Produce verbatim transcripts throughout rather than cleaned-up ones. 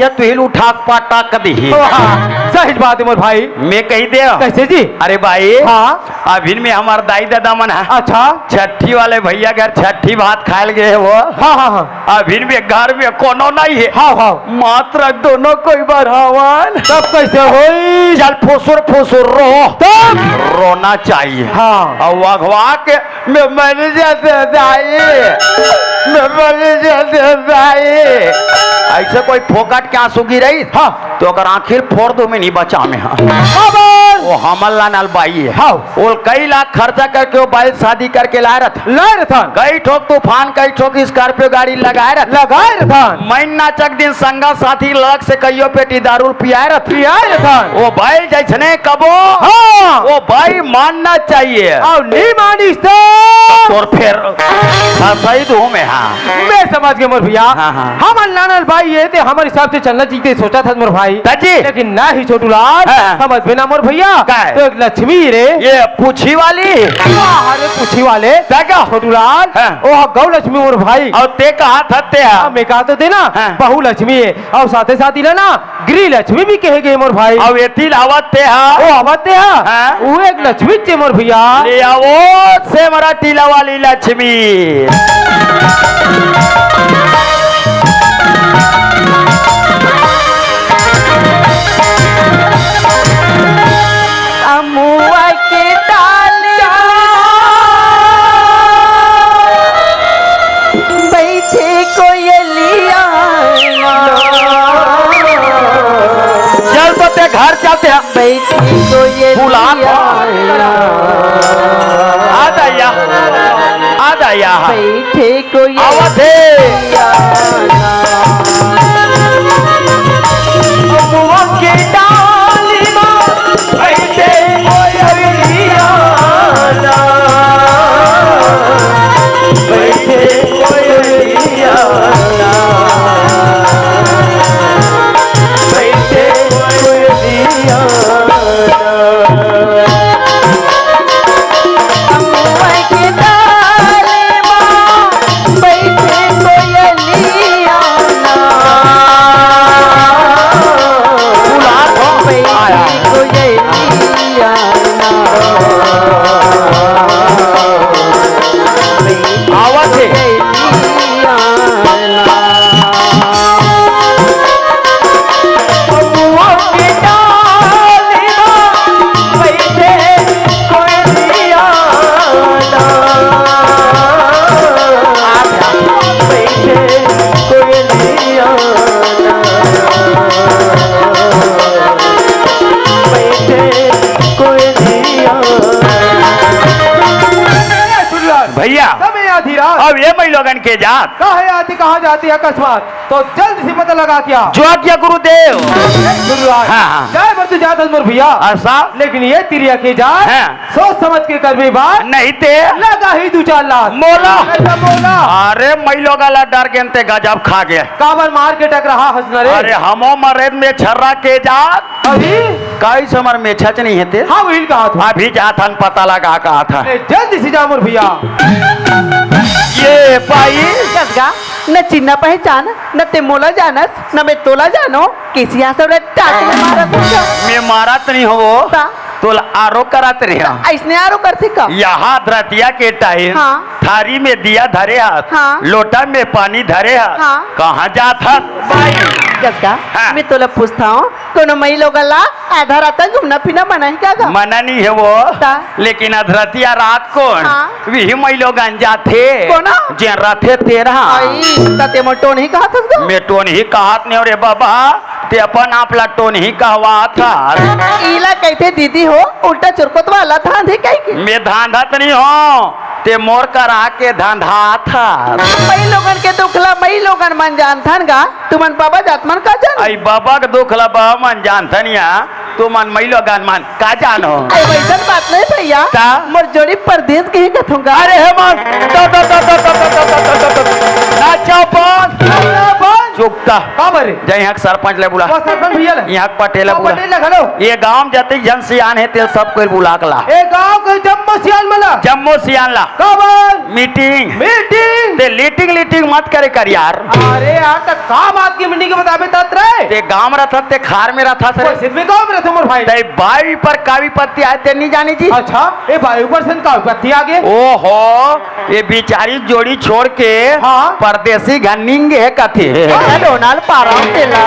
ये तुहिल उठा के पटक दिही। वाह, सही बात हे मोर भाई। मैं कही दे। कैसे जी? अरे भाई, हाँ। अभिन में हमर दाई ददा मन ह अच्छा। छट्ठी वाले भैया घर छट्ठी भात खायल गे हे वो। हाँ, हाँ, हाँ। अभिन में घर में कोनो नहीं हे। हाँ, हाँ। मात्र दोनों कोई बर हवन। तब कैसे होई? चल फुसुर फुसुर रो। तब? रोना चाहिए। हाँ। अउ अगवा के मैं मर जाते दाई, मैं मर जाते दाई। ऐसे कोई फोकट के आंसू गिरई, हाँ। तो ओकर आंखी ल फोड़ दूं मैं, नहीं बचा मैं, हाँ। बाबा! वो हमर लानल बाई हे। हाँ। वो कई लाख खर्चा करके वो बाई शादी करके लाए रथ। लाए रथन। कई ठोक तूफान, कई ठोक Scorpio गाड़ी लगाए रथ। लगाए रथन। महीना चक दिन संगा साथी लग से कहियो पेटी दारू पियाए रथ। पियाए रथन। वो बाई जैसने कबो। हाँ। वो बाई मानना चाहिए। अउ नहीं मानिस तो? तोर फेर फंसई दूं मैं, हाँ। मैं समझ गे मोर भैया। हाँ, हाँ। हमर लानल बाई हे ते हमर हिसाब से चलना चाहिए, सोचा था मोर भाई। दाजी। लेकिन नहीं छोटू लाल, हाँ। समझ में ना मोर भैया। का हे? तो एक लक्ष्मी रे। ये पूछी वाली? वाह, अरे पूछी वाले। ता का? छोटू लाल, हाँ। ओ गौ लक्ष्मी मोर भाई। अउ ते कहा था ते हा? हाँ, मैं कहा तो ते ना, हाँ। बहु लक्ष्मी हे। अउ साथे साथ इला ना गृह लक्ष्मी भी कहे गे मोर भाई। अउ एती ल आवत ते हा? ओ आवत ते हा? हाँ। वो एक लक्ष्मी चे मोर भैया। ले आवो सेमरा टीला वाली लक्ष्मी। अमुआ के डाली बैठे कोयलिया। चल तो ते घर चलते हैं। बैठे कोयलिया। बुला तो। आ जा या, आ जा या। बैठे कोयलिया। आवत हे। अमुआ के डाली मा बैठे कोयलिया ना, बैठे कोयलिया ना, बैठे कोयलिया ना। अमुआ के डाली मा बैठे कोयलिया ना। बुला तो। बैठे कोयलिया ना। आवत हे। कोयलिया ना। बबुआ के डाली मा बैठे कोयलिया ना। बैठे कोयलिया ना। बैठे कोयलिया ना। भैया, समय आधी रात। अब ये मई लोगन के जात। काहे आती, कहाँ जाती है अकस्मात? तो जल्द से पता लगा क्या। जो आज्ञा गुरुदेव। गुरुराज। हाँ, हाँ। जाए बर तो जात हस मोर भैया। ऐसा? लेकिन ये तिरिया के जात। हाँ। सोच समझ के करबे बात। नहीं ते। लगा ही दू चार लात। मोला। ऐसा मोला। अरे मई लोगा ला डर गेन ते गजब खा गे। काबर मार के टकराहा हस न रे। अरे हमो मरेन में छर्रा के जात। अभी? काई समर में छच नहीं हे ते। हाँ, वही कहा था। अभी जात हन पता लगा कहा था। ए, जल्दी से जा मोर भैया। ये पाई। कसगा, न चिन्हा पहचान, न ते मोला जानस, न मैं तोला जानो, किसिया सब रे टाट में मारत हो क्या? मैं मारत नहीं हो वो। ता? तोला आरो करत रहे। ऐसने आरो करथे का? यहाँ धरतिया के टाइम हाँ। थारी में दिया धरे हाथ, हाँ। लोटा में पानी धरे हाथ, हाँ। कहाँ जात हस बाई? कसगा, हाँ। मैं तोला पूछता हूँ, कोनो मई लोगन ला आधा रात घूमना फिरना मना हे का गा? मना नहीं हे वो, ता? लेकिन अधरतिया रात कोन हाँ। विही मई लोगन जाथे। कोना? जेन रथे तेन हा। आई, ता ते मोर टोनही कहत हस गा? मैं टोनही कहत नहीं रे बाबा, ते अपन आप ला टोनही कहवात हस। इला कहिथे दीदी हो, उल्टा चुरकुत वाला धांधे कहिके। मैं धांधत नहीं हो, ते मोर करा के धांधात हस। मई लोगन के दुख ला मई लोगन मन जानथन गा। तुमन बाबा जात मन का जान? आई बाबा के दुख ला बाबा मन जानथन या, तुमन मई लोगन मन का जानो? अरे वैसन बात नहीं भैया। ता? मोर जोड़ी परदेस गे हे कथों गा। अरे हे मन, तो, तो, तो, ना चौपन। अरे बस, चुकता। काबर? जा इहाँ के सरपंच ले बुला। वो सरपंच भैया ले। इहाँ के पटेल ले हाँ, बुला। पटेल ले घलो। ये गांव जतिक झन सियान हे, तेल सब कोई बुला के ला। ए गांव के जम्मो सियान मन ला। जम्मो सियान ला। काबर? मीटिंग। मीटिंग? ते लीटिंग लीटिंग मत करे कर यार। अरे यार, त का बात की मीटिंग के बताबे तात रे? ते गांव में रथस, ते खार में रथस रे। वइसे भी गांव में रथों मोर भाई। ते बाई पर का विपत्ति आय, ते नहीं जाने जी। अच्छा, ए बाई पर से का विपत्ति आगे? ओहो, ये बिचारी जोड़ी छोड़ के हाँ। परदेसी घर निंगे हे कथे। हाँ। ए डोनाल्ड पारा तेला।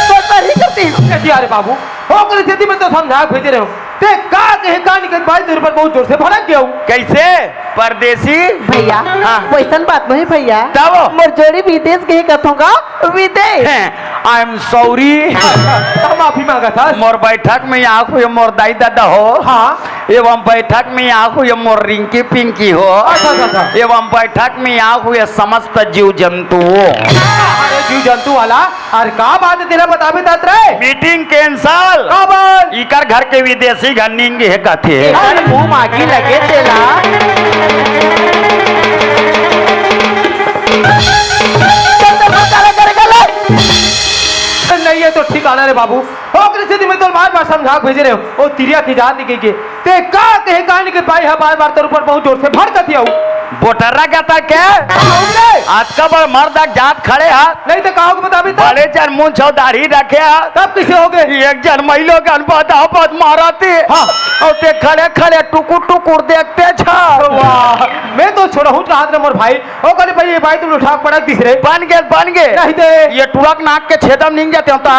तो तरी करती। ए जी, अरे बाबू, ओकरे सेती मैं तो समझा भेजे रहे हूँ। ते का कहे का निकल भाई, तेरे पर बहुत जोर से भड़क गया हूँ। कैसे? परदेसी? भैया, हाँ। वइसन बात नहीं भैया। तब? मोर जोड़ी विदेश गए कथों का, विदेश। हैं, I am sorry। हम माफी मांगा था। मोर बैठक में आँख हुए मोर दाई दादा हो। हाँ। एवं बैठक में आँख हुए मोर रिंकी पिंकी हो। अच्छा, अच्छा, अच्छा। एवं बैठक में आँख हुए समस्त जीव जंतु हो। अरे जीव जंतु वाला, अरे का बात हे तेला बताबे तात रे? Meeting cancel. काबर? इकर घर के विदेशी घर निंगे हे कथे। एकर मुंह मागी लगे तेला। चल, चल, चल, चल, चल, चल। नहीं, ये तो ठिकाना रे बाबू। ओकरे सेती मैं तोला बार-बार समझा के भेजे रहे हूँ। ओ तिरिया के जात निकल के। ते का कहे का निकल भाई हा बार-बार तोर ऊपर बहुत जोर से भड़कत हूँ। बोटर्रा का ता के? अतका बड़ मर्द के जात खड़े हा। नहीं तो का होगे बताबे तात? बड़े जन मुंछ अउ दाढ़ी रखे हा। तब कइसे होगे? एक जन मइलो गन बदा बद मारत हे। हाँ। अउ ते खड़े खड़े टुकुर टुकुर देखते छस। वाह, मैं तो छोड़हूँ कहत रहे मोर भाई। ओ कहले भाई, ये भाई तुम उठा के पटक दिस रे। बन गे, बन गे। नहीं ते। ये टुरक नाक के छेदम निंग जाते होता।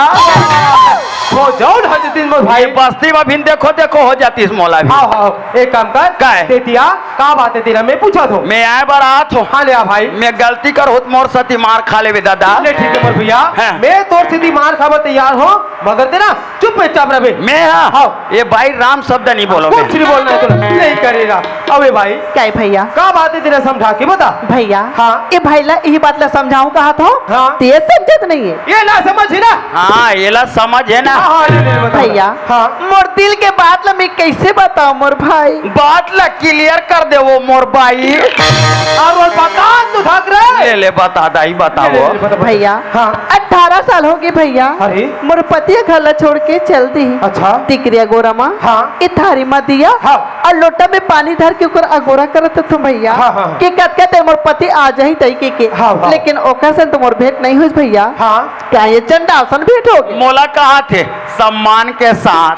हो जाओ ना जितिन मोर भाई। ये बस्ती में भिन देखो, देखो हो जातिस मोला भी। हाँ, हाँ, एक काम कर। काय? ते तिया, का बात हे तेरा? मैं पूछा थो। मैं आए बर आत हों। हाँ, ले आ भाई। मैं गलती करहूँ त मोर सेती मार खा लेबे दादा। ले ठीक हे मोर भैया। हाँ। मैं तोर सेती मार खाबे तैयार हों, मगर तेरा चुपचाप रहे। मैं हाँ। हाँ। ये भाई राम शब्द नहीं बोलो कुछ मैं। नहीं बोलना हे तोला। नहीं करेगा। अबे भाई। काय भैया? का बात हे तेरा समझा के बता। भैया। हाँ। ये भाई ला यही बात ला समझाऊं कहत हों। हाँ। ते समझत नहीं हे। ये ना समझ ही ना। हाँ, ये ला समझ हे ना। हाँ, हाँ, ले, ले, बता, बता। भैया। हाँ। मोर दिल के बात ला मैं कैसे बताऊं मोर भाई? बात ला clear कर दे वो मोर भाई। अउ वो बता तो थक रे। ले, ले, बता दाई, बता ले, ले, वो। ले, बता, बता। भैया। हाँ। अठारह साल होगे भैया। अरे। मोर पति ह घर ला छोड़ के चल दिस। अच्छा। तिकरिया गोरा मा। हाँ। ए थारी मा दिया। हाँ। अउ लोटा में पानी धर के ओकर अगोरा करत हूँ भैया। हाँ, हाँ, हाँ। कि कतका देर मोर पति आ जाही तई के, के। हाँ, हाँ। लेकिन ओकर से तो मोर भेंट नहीं होइस भैया। हाँ। का ये चंडाल सन भेंट होगे? मोला कहत हे सम्मान के साथ।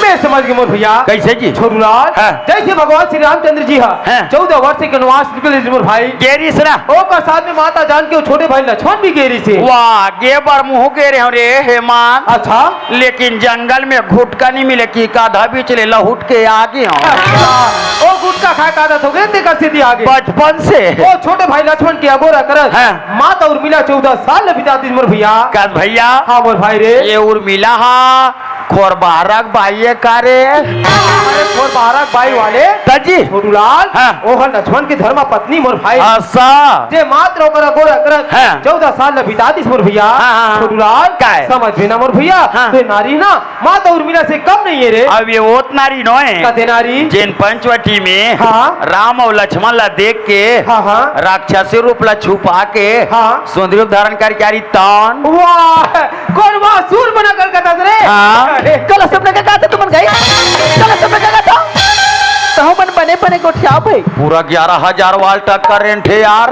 मैं समझ गेंव मोर भैया। कैसे जी? छोटूलाल, हाँ। जैसे भगवान श्री रामचंद्र जी हा हाँ। चौदह वर्ष के वनवास निकले रिहिस मोर भाई। गे रिहिस ना। ओकर साथ में माता जानकी अउ छोटे भाई लक्ष्मण भी गे रिहिस हे। वाह, गे बर महूँ गे रहेंव रे हेमंत। अच्छा। लेकिन जंगल में घुटका नहीं मिले कि काधा बीच ले लहुट के आ गेंव। अच्छा। ओ गुटखा खाए के आदत होगे तेकर सेती आ गे। बचपन से। ओ छोटे भाई लक्ष्मण के अगोरा करत हाँ। माता उर्मिला चौदह साल ले बिता दिस मोर भैया। कस भैया? हाँ मोर भाई रे। ये उर्मिला हा खोरबारा के बाई ए का रे? अरे खोरबारा के बाई वाले। त जी। छोटूलाल, हाँ। ओह लक्ष्मण के धर्म पत्नी मोर भाई। अच्छा। जे मात्र ओकर अगोरा करत हाँ। चौदह साल ले बिता दिस मोर भैया। हाँ, हाँ, हाँ। छोटूलाल, काय? समझ में ना मोर भैया। हाँ। ते नारी ना माता उर्मिला से कम नहीं हे रे। अब ये ओत नारी नोहे। कते नारी? जेन पंचवटी में हाँ। राम अउ लक्ष्मण ला देख के हाँ, हाँ। राक्षसी रूप ला छुपा के हाँ। सुंदरी रूप धारण करके आ रही तौन। वाह, कोन वाह सूर बना कर कहत रे। हाँ। अरे। कल सब नंगा कहत तुमन गई। कल सब नंगा कहत। तहु मन बने बने गोठियाव भाई। पूरा ग्यारह हजार वाल्ट का करंट हे यार।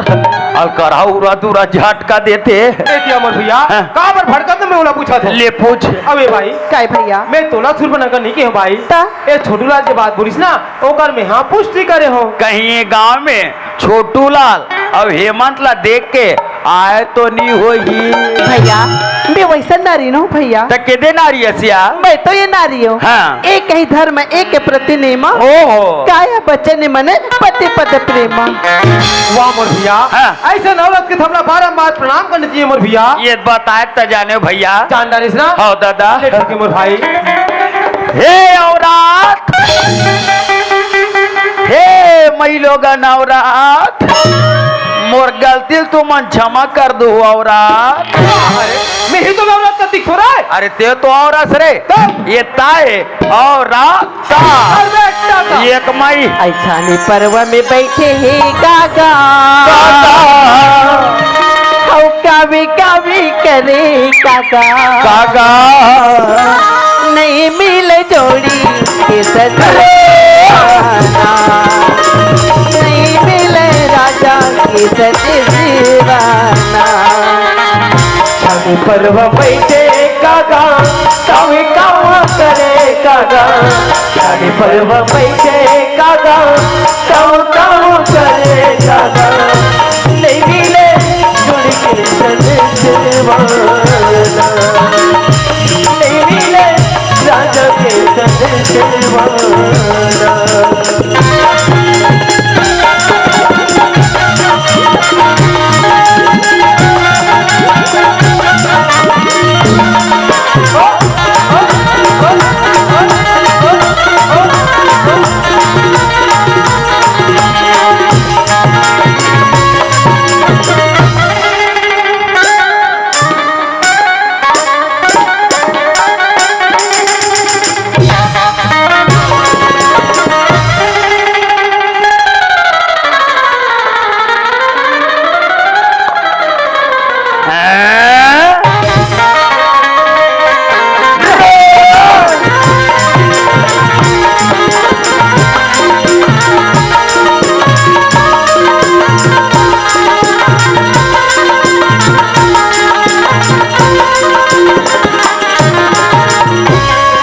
अउ करहा उरा दूरा झटका देथे। ए दिया मोर भैया, हाँ। काबर भड़कत मैं ओला पूछत हूँ। ले पूछ। अबे भाई। काय भैया? मैं तोला सुर बना कर नहीं केहेंव भाई। त? ए छोटूलाल जे बात बोलिस ना, ओकर मैं हाँ पुष्टि करे हूँ। कहीं ये गांव में छोटूलाल अउ हेमंत ला देख के आए तो नी होही। भैया, मैं वैसन नारी नोहूँ भैया। त केदे नारी हस या? मैं तो ये नारी हूँ। हाँ। एक ही धर्म, एक प्रति नेम। ओहो। काय बचन माने पति पद प्रेम। वाह मोर भैया। हाँ। अइसन औरत के त हमला बारंबार प्रणाम करना चाहिए मोर भैया। ये बताए त जानेव भैया। जान डारेस ना? हव दादा। ले ठीक हे मोर भाई। हे औरत, हे मइलोगन औरत, मोर गलती ल तुमन क्षमा कर दो, औरत। अरे, मैं ही तो औरत का दिखो रे। अरे, ते तो औरत रे। तब? ये ताय औरत। अरे, बेटा का। एक मई। अइसने पर्व में बैठे हे काका। काका। हौ कावी कावी करे काका। काका। नहीं मिले जोड़ी के सजवाना, नहीं मिले राजा के सजवाना। छानी पर्व बैठे काका, कावी काम करे काका। छानी पर्व बैठे काका, काम काम करे काका। नहीं मिले जोड़ी के सजवाना, नहीं मिले राजा के सजवाना।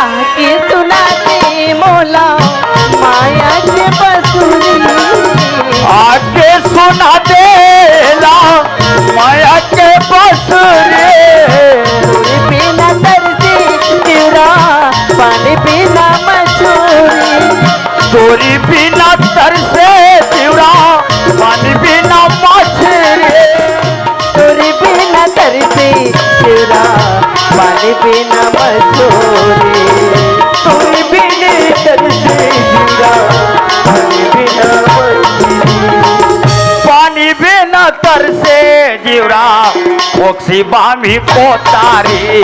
आके सुना दे मोला माया के बसुरी। आके सुना दे ला माया के बसुरी। तोरे बिना तरसे तिवरा, पानी बिना मछुरी। तोरे बिना तरसे तिवरा, पानी बिना मछुरी। तोरे बिना तरसे तिवरा, पानी बिना मछुरी। तोरे बिना तरसे तिवरा, पानी बिना मछुरी। पानी बिना तरसे जिवरा, ओक्सी बामी कोतारी।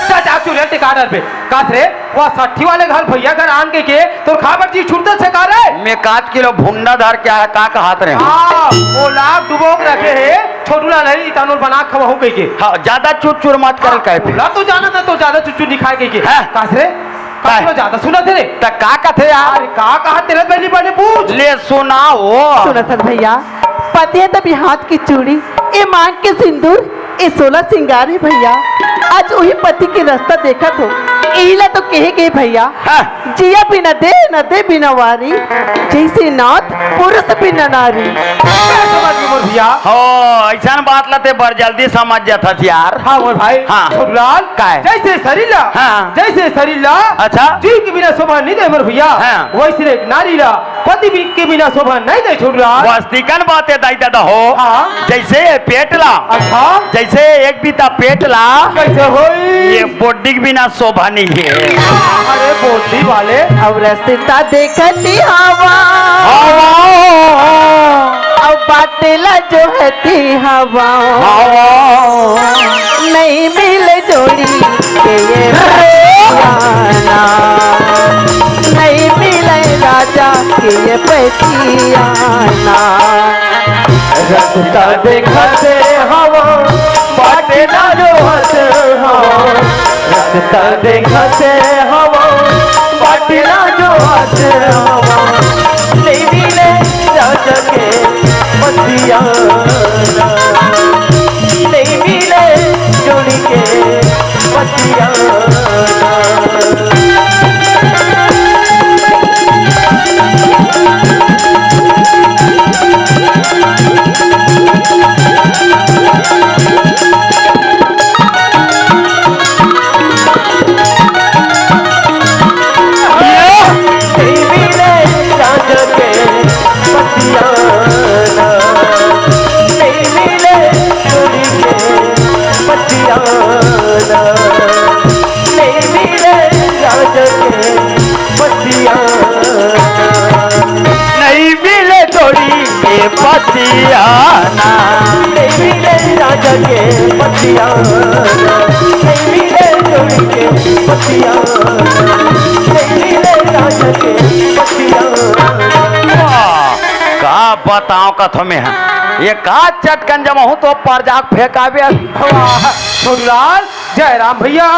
जा, जा, चुड़ैल टिकाडर पे। कास रे, वो सट्ठी वाले घर भैया घर आन के के, तोर खाबर जी छुटत से का रे? मैं कात किलो भुंडा धर के आया, का कहत रहे? हाँ, वो लाख डुबो के रखे हे, छोटू ला नहीं, तानुल बना खवाहू कह के। हाँ, ज्यादा चुर चुर मत करल कहे पे। ला तो जाना था, तो ज्यादा चुर चुर नहीं खाए कह के। हाँ। कास रे, का? कास रे ज्यादा सुनत हे रे। त का कथे यार? अरे का कहा तेरे बनी बने पूछ। ले सुनाओ। सुनत हस भैया, पति हे त बिहात के चूड़ी, ए मांग के सिंदूर, ए सोला सिंगार हे भैया। आज उही पति के रास्ता देखत हो, इही ला तो कहे गए भैया। हाँ। जिया बिना देह न दे बिना वारी, जैसे नाथ पुरुष बिना नारी। का समझ गए मोर भैया? हो, ऐसन बात ला ते बर जल्दी समझ जात हस यार। हाँ मोर भाई। हाँ। छोटूलाल, काय? जैसे शरीर ला, हाँ। जैसे शरीर ला, अच्छा। जीव के बिना शोभा नहीं दे मोर भैया। हाँ। वैसे एक नारी ला पति बि-, के बिना शोभा नहीं दे छोटूलाल। बस तिकन बात हे दाई दादा हो। हाँ। जैसे ये पेट ला, अच्छा। जैसे एक बीता पेट ला, कैसे होई? ये बोड्डी के बिना शोभा नहीं हे। अरे बोड्डी वाले। अब रास्ता देखती हवा। हवा। अब बाटे ला जो हती हवा। हवा। नहीं मिले जोड़ी के ये पतियाना, नहीं मिले राजा के ये पतियाना। रास्ता देखत हवा, बाटे ना जो हत हवा। रास्ता देखत हवा, बाटे ना जो हत हवा। नहीं मिले राजा के पतियाना, नहीं मिले जोड़ी के पतियाना। नहीं मिले जोड़ी के पतिया। वाह, का बताओ कथो में है, ये का चटकन जमा हूँ तो परजाक फेंकाबे। वाह, छोटूलाल, जयराम भैया।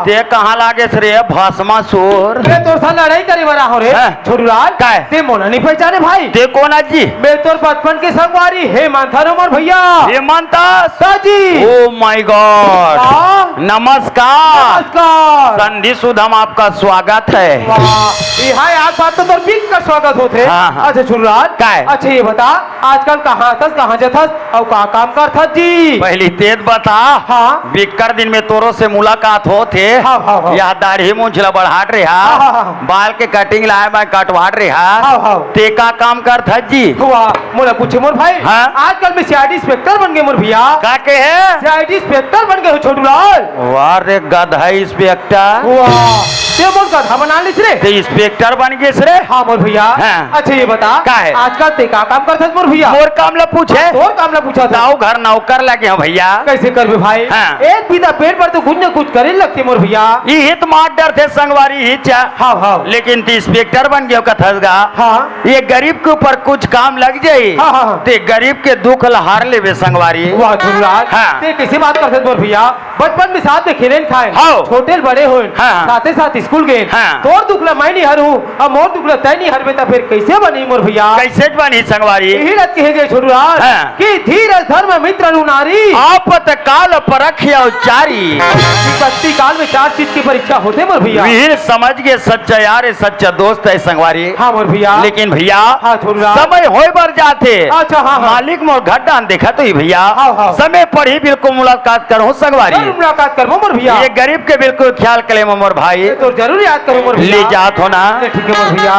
ते कहाँ लागेस रे भस्मासुर? मैं तोर साथ लड़ाई करे बर आहों रे। हैं? छोटूलाल, काय? ते मोला नहीं पहचाने भाई? ते कोन आजी? मैं तोर बचपन के संगवारी हेमंत हरों मोर भैया। हेमंत? हाँ जी। Oh my God। हाँ। नमस्कार। नमस्कार। संधि सुधम आपका स्वागत है। वाह, ये है यार, बात तो तोर बिल्कुल स्वागत होत है। हाँ, हाँ। अच्छा छोटूलाल, काय? अच्छा ये बता, आजकल कहाँ थस, कहाँ जथस, अउ का काम करथस जी? पहली तेज बता। हाँ। बिक्कट दिन में तोरो से मुलाकात होत हे। हाँ, हाँ, हाँ। यह दाढ़ी मूंछ ला बढ़ात रेहा। हाँ, हाँ, हाँ। बाल के cutting लाए मैं कटवात रेहा। हाँ, हाँ। ते का काम करथस जी? वाह, मोला पूछे मोर भाई। हाँ। आजकल मैं C I D inspector बन गे मोर भैया। का के है? C I D inspector बन गे हों छोटूलाल। वाह रे गधा inspector। वाह, ते मोर गधा बना लिस रे। ते inspector बन गेस रे। हाँ मोर भैया। हाँ। अच्छा ये बता, का है? आजकल ते का काम करथस मोर भैया? मोर काम ला पूछे? तोर काम ला पूछत हँव। दाऊ घर नौकर लगे हँव भैया। कैसे करबे भाई? हाँ। एक बिता पेट बर तो कुछ न कुछ करे लगथे मोर भैया। इही त मार डरथे संगवारी ही चा। हाँ, हाँ। लेकिन ते inspector बन गेव कथस गा। हाँ। ये गरीब के ऊपर कुछ काम लग जाही, हाँ, हाँ, हाँ। ते गरीब के दुख ला हर लेबे संगवारी। वाह छोटूलाल, हाँ। ते कैसे बात करथस मोर भैया? बचपन में साथ में खेलेन खाएन, हाँ। छोटे ले बड़े होएन, हाँ, हाँ। साथे साथ स्कूल गेन। हाँ। तोर दुख ला मैं नहीं हरूँ, अब मोर दुख ला तैं नहीं हरबे, त फिर कैसे बनही मोर भैया? कैसे बनही संगवारी? यही रत कहे गए छोटूलाल हाँ। कि धीरज धर्म मित्र अरु नारी। आपत काल परखियौ चारी। विपत्ति काल में चार चीज की परीक्षा होथे मोर भैया। विहीर समझ के सच्चा यार है, सच्चा दोस्त है संगवारी। हाँ मोर भैया। लेकिन भैया, हाँ, छोटूलाल। समय होय बर जाथे। अच्छा, हाँ, हाँ। मालिक मोर घर डाहन देखत होही भैया। हाँ, हाँ। समय पड़ही बिल्कुल मुलाकात करहूँ संगवारी। जरूर मुलाकात करबो मोर भैया। ये गरीब के बिल्कुल ख्याल करे मोर भाई। ये तो जरूर याद करूँ मोर भैया। ले जात हों ना। ले ठीक है मोर भैया।